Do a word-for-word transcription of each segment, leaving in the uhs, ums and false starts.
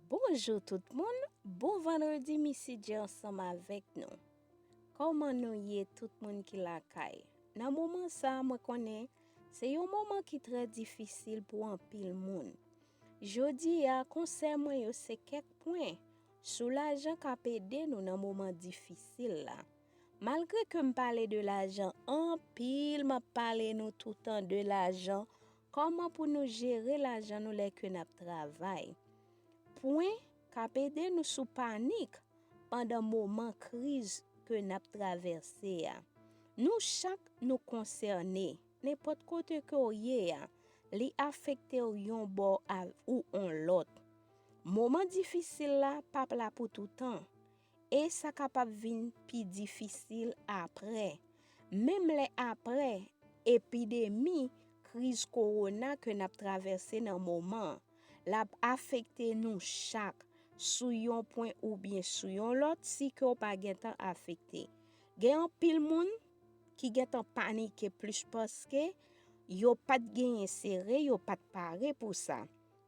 Bonjou tout moun, bon vandredi Missy J ansanm avèk nou. Kòman nou ye tout moun ki lakay? Nan moman sa a, mwen konnen se yon moman ki trè difisil pou anpil moun. Jodi a, konsèy mwen yo se kèk pwen sou lajan k ap ede nou nan moman difisil la. Malgre ke m pale de lajan anpil, m ap pale nou toutan de lajan, kòman pou nou jere lajan nou lè ke n ap travay. Pwen k ap ede nou sou panik pandan moman kriz ke n ap travèse a. Nou chak nou konsène, nenpòt kote ke w ye a, li afekte w yon bò a- ou on lòt. Moman difisil la p ap la pou toutan, e sa kapab vin pi difisil apre. Menm lè apre epidemi kriz kowona ke n ap travèse nan moman an, l ap afekte nou chak sou yon pwen oubyen sou yon lòt si ke w pa gentan afekte. Gen anpil moun ki gentan panike plis paske yo pa t genyen sere, yo pa t pare pou sa.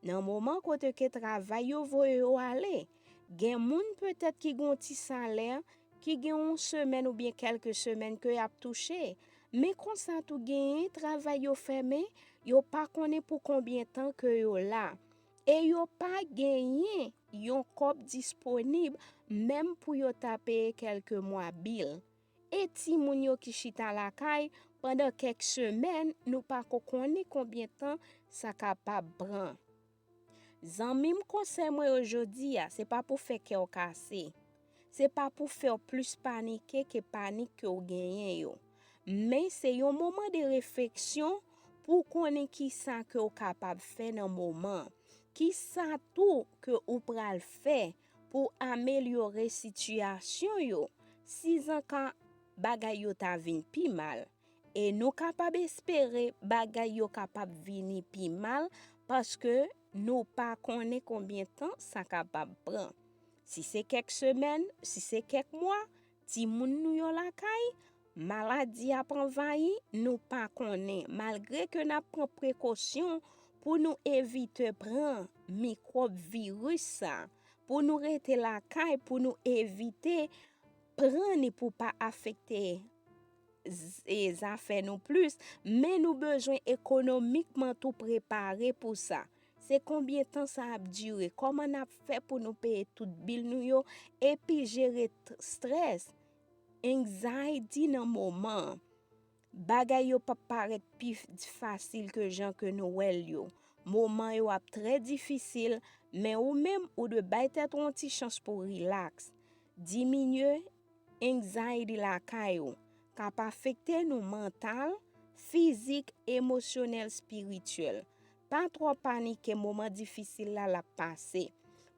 Nan moman kote ke travay yo voye yo ale, gen moun petèt ki gen yon ti salè, ki gen yon semèn oubyen kèlke semèn ke y ap touche. Men konsa tou genyen travay yo fèmen, yo pa konnen pou konbyen tan ke yo la. E yo pa genyen yon kòb disponib menm pou yo ta peye kèlke mwa bil. E timoun yo ki chita lakay pandan kèk semèn, nou pa ko konnen konbyen tan sa kapab pran. Zanmi m, konsèy mwen yo jodi a, se pa pou fè kè w kase. Se pa pou fè w plis panike ke panik ke w genyen yo. Men se yon moman de refleksyon pou w konnen kisa ke w kapab fè nan moman an. Kisa tou ke ou pral fè pou w amelyore sitiyasyon yo si zanka bagay yo ta vin pi mal? E nou kapab espere bagay yo kapab vini pi mal paske nou pa konnen konbyen tan sa kapab pran. Si se kèk semèn, si se kèk mwa, timoun nou yo lakay, maladi ap anvayi, nou pa konnen. Malgre ke n ap pran prekosyon pou nou evite pran mikwòb viris sa, pou nou rete lakay, pou nou evite pran ni pou pa afekte z- e zafè nou plis, men nou bezwen ekonomikman tou prepare pou sa. Se konbyen tan sa ap dire? Kòman n ap fè pou nou peye tout bil nou yo epi jere t- strès, anxiety nan moman an? Bagay yo p ap parèt pi f- fasil ke jan ke nou wè l yo. Moman yo ap trè difisil, men ou menm ou dwe bay tèt ou yon ti chans pou w rilaks. Diminye anxiety lakay ou k ap afekte nou mantal, fizik, emosyonèl, espirityèl. Pa twò panike, moman difisil la l ap pase.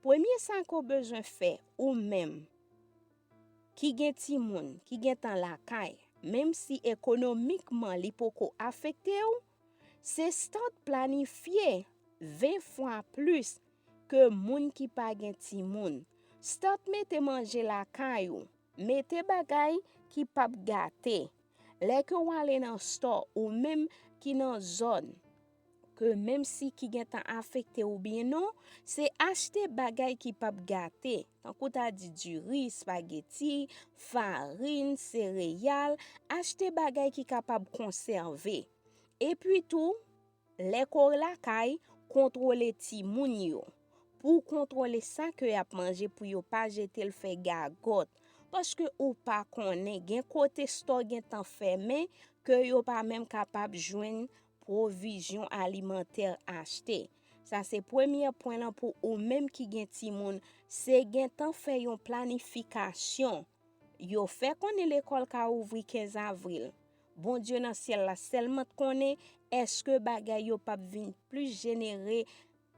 Premye sa ke w bezwen fè, ou menm ki gen timoun, ki gentan lakay, menm si ekonomikman li poko afekte w, se start planifye ven fwa plis ke moun ki pa gen timoun. Start mete manje lakay ou, mete bagay ki p ap gate. Lè ke w ale nan store ou menm ki nan zòn ke menm si ki gentan afekte oubyen non, se achte bagay ki p ap gate, tankou ta di diri, espageti, farin, sereyal, achte bagay ki kapab konsève. Epi tou, lè ke w lakay, kontwole timoun yo. Pou w kontwole sa ke y ap manje pou yo pa jete l fè gagòt. Paske ou pa konnen, gen kote store gentan fèmen ke yo pa menm kapab jwenn pwovizyon alimantè achte. Sa se premye pwen lan pou ou menm ki gen timoun, se gentan fè yon planifikasyon. Yo fè konnen lekòl ka ouvri kenz avril. Bondye nan syèl la sèlman t konnen èske bagay yo p ap vin plis jenere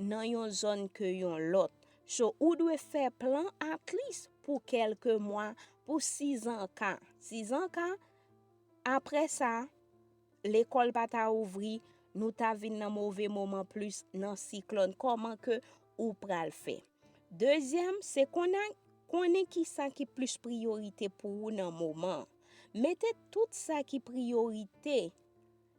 nan yon zòn ke yon lòt. So, ou dwe fè plan at least pou kèlke mwa, pou sizan ka. Sizan ka, apre sa, lekòl pa ta ouvri, nou ta vin nan move moman plis nan siklòn. Kòman ke ou pral fè? Dezyèm, se konnen, konnen kisa ki plis priyorite pou ou nan moman an. Mete tout sa ki priyorite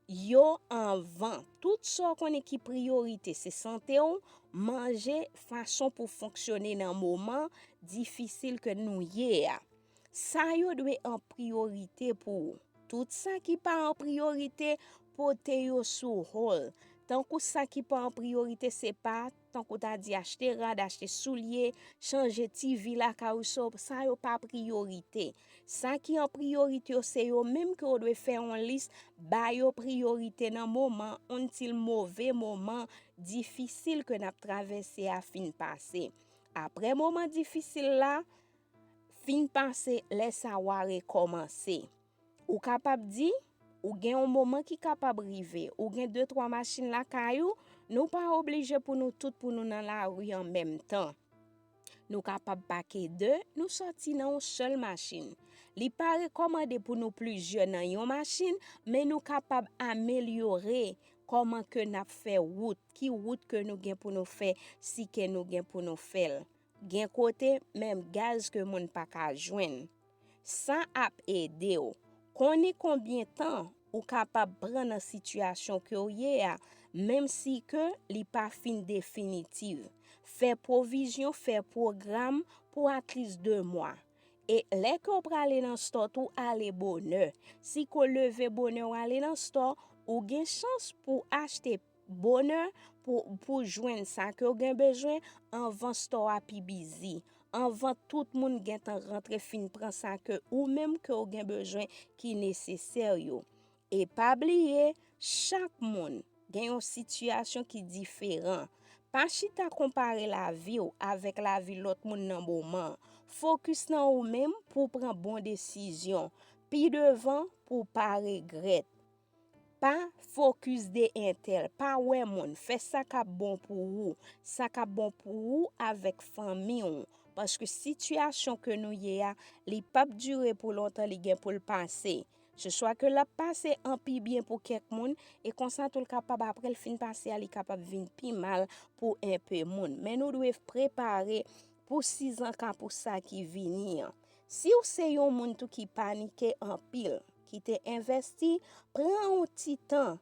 yo anvan. Tout sa w konnen ki priyorite, se sante w, manje, fason pou fonksyone nan moman difisil ke nou ye a. Sa yo dwe an priyorite pou ou. Tout sa ki pa an priyorite, pote yo sou hold. Tankou sa ki pa an priyorite, se pa tankou ta di achte rad, achte soulye, chanje T V lakay ou, so, sa yo pa priyorite. Sa ki an priyorite yo, se yo menm ke w dwe fè yon lis, ba yo priyorite nan moman, until move moman difisil ke n ap travèse a fin pase. Apre moman difisil la fin pase, lè sa w a rekòmanse. Ou kapab di, ou gen yon moman ki kapab rive, ou gen de twa machin lakay ou, nou pa oblije pou nou tout pou nou nan lari an menm tan. Nou kapab pake de, nou sòti nan yon sèl machin. Li pa rekòmande pou nou plizyè nan yon machin, men nou kapab amelyore kòman ke n ap fè wout, ki wout ke nou gen pou nou fè, si ke nou gen pou nou fè l. Gen kote, menm gaz ke moun pa ka jwenn. Sa ap ede w konnen konbyen tan ou kapab pran nan sitiyasyon ke w ye a, menm si ke li pa fin definitif. Fè pwovizyon, fè pwogram pou at least de mwa. E lè ke w prale nan stò tou, ale bonè. Si ke w leve bonè, w ale nan stò, ou gen chans pou achte bonè pou, pou jwenn sa ke w gen bezwen anvan stò a pi bizi, anvan tout moun gentan rantre fin pran sa ke ou menm ke w gen bezwen ki nesesè yo. E pa bliye, chak moun gen yon sitiyasyon ki diferan. Pa chita konpare lavi w avèk lavi lòt moun nan moman an. Fokis nan ou menm pou w pran bon desizyon. Pi devan, pou w pa regrèt. Pa fokis de entèl, pa wè moun, fè sa k ap bon pou ou, sa k ap bon pou ou avèk fanmi w. Paske sitiyasyon ke nou ye a, li p ap dire pou lontan, li gen pou l pase. Se swa ke l ap pase an pi byen pou kèk moun, e konsa tou l kapab, apre l fin pase a, li kapab vin pi mal pou enpe moun. Men nou dwe prepare pou sizanka, pou sa ki vini an. Si w se yon moun tou ki panike anpil, ki te envèsti, pran yon ti tan.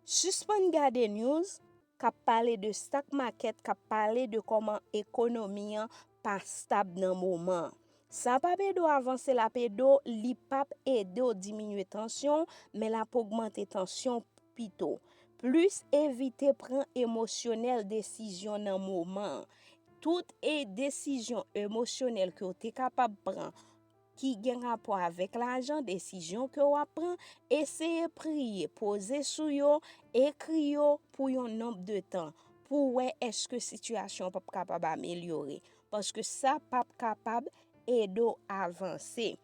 Sispann gade news k ap pale de stock market, k ap pale de kòman ekonomi an pa stab nan moman an. Sa p ap ede w avanse, l ap ede w, li p ap ede w diminye tansyon w, men l ap ogmante tansyon w pito. Plis evite pran emosyonèl desizyon nan moman an. Tout e desizyon emosyonèl ke w te kapab pran ki gen rapò avèk lajan, desizyon ke w ap pran, eseye priye, poze sou yo, ekri yo pou yon nonb de tan, pou w wè èske sitiyasyon an p ap kapab amelyore. Paske sa p ap kapab ede w avanse.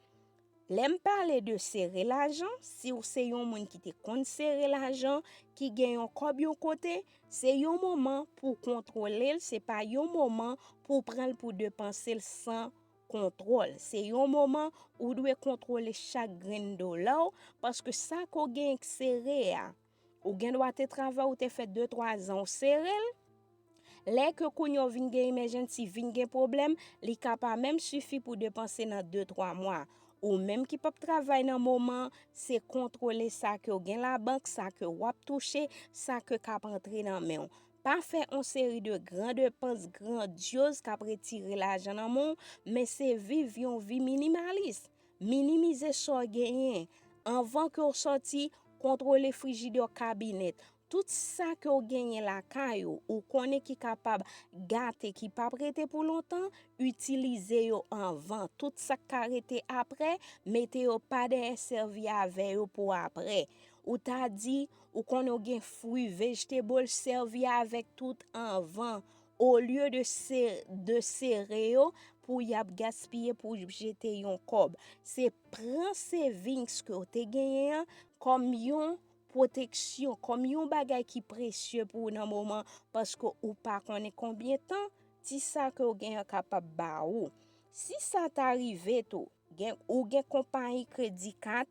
Lè m pale de sere lajan, si w se yon moun ki te konn sere lajan, ki gen yon kòb yon kote, se yon moman pou w kontwole l, se pa yon moman pou w pran l pou depanse l san kontwòl. Se yon moman ou dwe kontwole chak grenn dola w, paske sa ke w genyen k sere a, ou gen dwa te travay, ou te fè de twa zan w sere l. Lè ke kounye a w vin gen emergency, vin gen pwoblèm, li ka pa menm sifi pou depanse nan de twa mwa. Ou menm ki p ap travay nan moman an, se kontwole sa ke w gen labank, sa ke w ap touche, sa ke k ap antre nan men w. Pa fè yon seri de gran depans grandyoz k ap retire lajan nan men w, men se viv yon vi minimalis. Minimize sa w genyen. Anvan ke w sòti, kontwole frijidè, kabinèt. Tout sa ke w genyen lakay ou, ou konnen ki kapab gate, ki p ap rete pou lontan, itilize yo anvan. Tout sa k ka rete apre, mete yo pa dèyè, sèvi avè yo pou apre. Ou ta di, ou konnen w gen fwi, vegetable, sèvi avèk tout anvan. Olye de se-, de sere yo pou y ap gaspiye, pou jete yon kòb. Se pran savings ke w te genyen an kòm yon pwoteksyon, kòm yon bagay ki presye pou ou nan moman, paske ou pa konnen konbyen tan ti sa ke w genyen an kapab ba ou. Si sa ta rive tou, gen, ou gen konpayi kredi kat,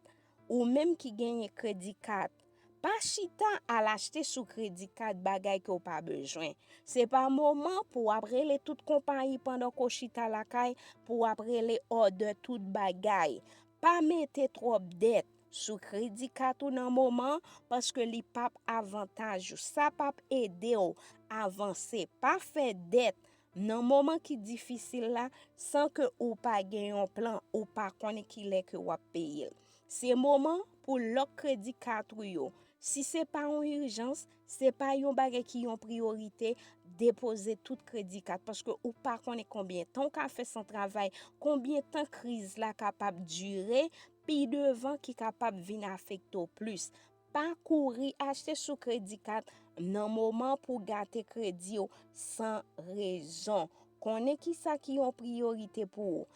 ou menm ki genyen kredi kat, pa chita al achte sou kredi kat bagay ke w pa bezwen. Se pa moman pou w ap rele tout konpayi pandan ke w chita lakay, pou w ap rele òdè tout bagay. Pa mete twòp dèt. sou kredi kat ou nan moman, paske li p ap avantaj ou. Sa p ap ede w avanse. Pa fè dèt nan moman ki difisil la san ke ou pa gen yon plan, ou pa konnen kilè ke w ap peye l. Se moman pou lòk kredi kat ou yo. Si se pa yon ijans, se pa yon bagay ki yon priyorite, depoze tout kredi kat, paske ou pa konnen konbyen tan w ka fè san travay, konbyen tan kriz la kapab dire pi devan ki kapab vin afekte w plis. Pa kouri achte sou kredi kat nan moman pou gate kredi w san rezon. Konnen kisa ki yon priyorite pou ou.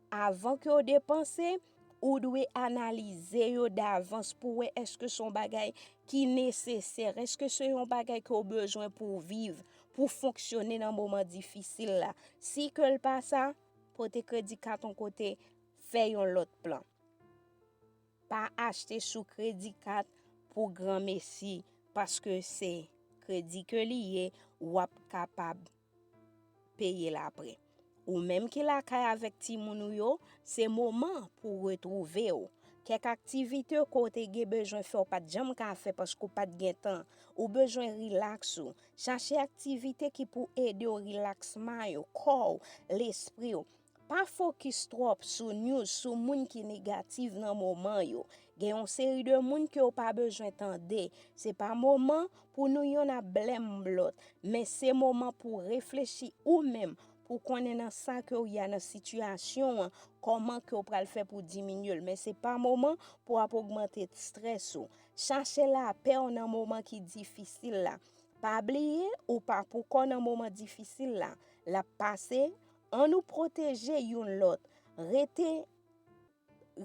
Avan ke w depanse, ou dwe analize yo davans pou wè èske se yon bagay ki nesesè, èske se yon bagay ke w bezwen pou w viv, pou w fonksyone nan moman difisil la. Si ke l pa sa, pote kredi kat yon kote, fè yon lòt plan. Pa achte sou kredi kat pou granmesi, paske se kredi ke li ye, w ap kapab peye l apre. Ou menm ki lakay avèk timoun ou yo, se moman pou w retwouve w. Kèk aktivite ke w te gen bezwen fè, w pa t janm ka fè paske w pa t gen tan. Ou bezwen rilaks ou. Chache aktivite ki pou ede w rilaks may ou, kò w, lespri w. Pa fokis twòp sou news, sou moun ki negatif nan moman yo. Gen yon seri de moun ke w pa bezwen tande. Se pa moman pou nou yonn ap blèm lòt, men se moman pou w reflechi ou menm, pou w konnen nan sa ke w ye a, nan sitiyasyon an, kòman ke w pral fè pou diminye l. Men se pa moman pou w ap ogmante estrès ou. Chache lapè w nan moman ki difisil la. Pa bliye, ou pa poukò nan moman difisil la. L ap pase, ann nou pwoteje youn lòt. Rete,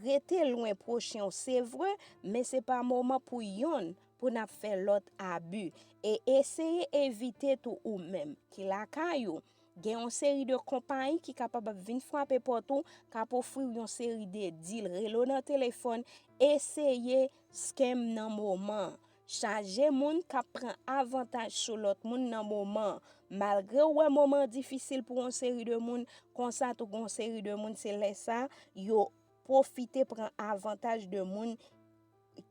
rete lwen pwochen w, se vre, men se pa moman pou yonn pou n ap fè lòt abi. E eseye evite tou ou menm ki lakay ou. Gen yon seri de konpayi ki kapab ap vin frape pòt ou, k ap ofri w yon seri de deal. Rele w nan telefòn, eseye scam nan moman an. Chaje moun k ap pran avantaj sou lòt moun nan moman an. Malgre w wè moman an difisil pou yon seri de moun, konsa tou gen yon seri de moun, se lè sa yo pwofite pran avantaj de moun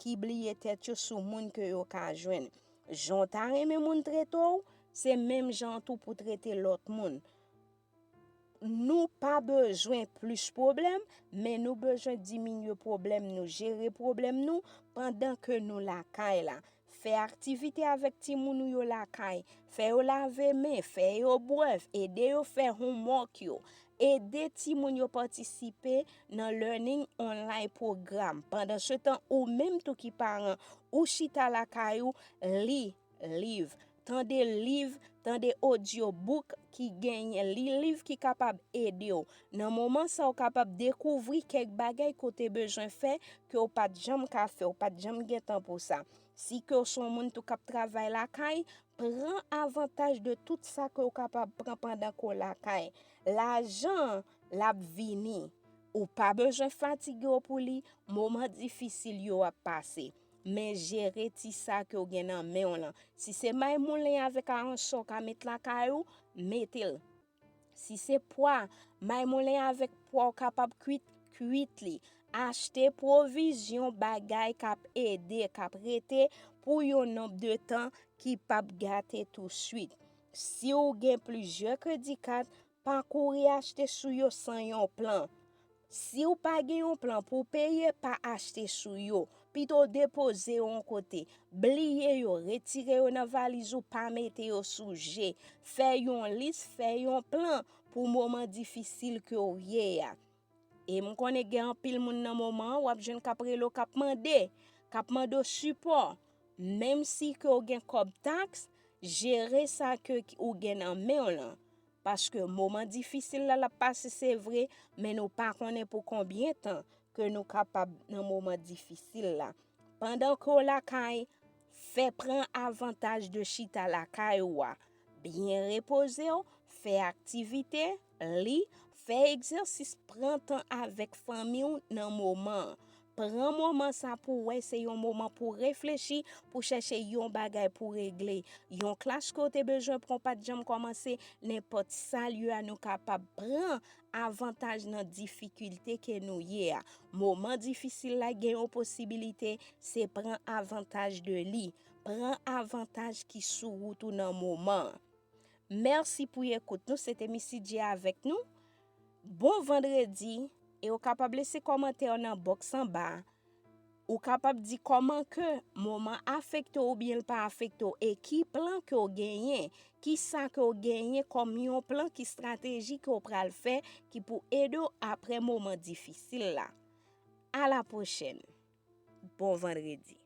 ki bliye tèt yo sou moun ke yo ka jwenn. Jan w ta renmen moun trete w, se menm jan an tou pou trete lòt moun. Nou pa bezwen plis pwoblèm, men nou bezwen diminye pwoblèm nou, jere pwoblèm nou pandan ke nou lakay la. Fè aktivite avèk timoun ou yo lakay, fè yo lave men, fè yo bwè, ede yo fè homework yo, ede timoun yo patisipe nan learning online program. Pandansetan, ou menm tou ki paran, ou chita lakay ou, li liv, tande liv, tande audiobook ki genyen, li liv ki kapab ede w. Nan moman sa, w kapab dekouvri kèk bagay ke w te bezwen fè, ke w pa t janm ka fè, w pa t janm gen tan pou sa. Si ke w se yon moun tou k ap travay lakay, pran avantaj de tout sa ke w kapab pran pandan ke w lakay. Lajan an, l ap vini. Ou pa bezwen fatige w pou li, moman difisil yo ap pase. Men jere ti sa ke w gen nan men w lan. Si se may moulen avèk aransò w ka met lakay ou, mete l. Si se pwa, may moulen avèk pwa w kapab kwit, kwit li. Achte pwovizyon, bagay k ap ede, k ap rete pou yon nonb de tan ki p ap gate touswit. Si w gen plizyè kredi kat, pa kouri achte sou yo san yon plan. Si w pa gen yon plan pou w peye, pa achte sou yo. Pito w depoze yo yon kote. Bliye yo, retire yo nan valiz ou, pa mete yo sou je. Fè yon lis, fè yon plan pou moman difisil ke w ye a. E m konnen gen anpil moun nan moman an, w ap jwenn k ap rele w, k ap mande, k ap mande w sipò. Menm si ke w gen kòb taks, jere sa ke ki- ou gen nan men w lan. Paske moman difisil la, l ap pase, se vre, men nou pa konnen pou konbyen tan ke nou kapab nan moman difisil la. Pandan ke w lakay, fè pran avantaj de chita lakay ou a. Byen repoze w, fè aktivite, li, fè egzèsis, pran tan avèk fanmi w nan moman an. Pran moman sa pou w wè se yon moman pou w reflechi, pou w chèche yon bagay pou w regle. Yon klas ke w te bezwen pran w pa t janm kòmanse, nenpòt sa l ye a nou kapab pran avantaj nan difikilte ke nou ye a. Moman difisil la gen yon posibilite, se pran avantaj de li. Pran avantaj ki sou wout ou nan moman an. Mèsi pou ekout nou, se te Missy J avèk nou. Bon vandredi, e w kapab lese kòmantè w nan bòks anba a. Ou kapab di kòman ke moman afekte w oubyen l pa afekte w e ki plan ke w genyen, ki sa ke w genyen kòm yon plan, ki estrateji ke w pral fè ki pou ede w apre moman difisil la. A la pwochèn. Bon vandredi.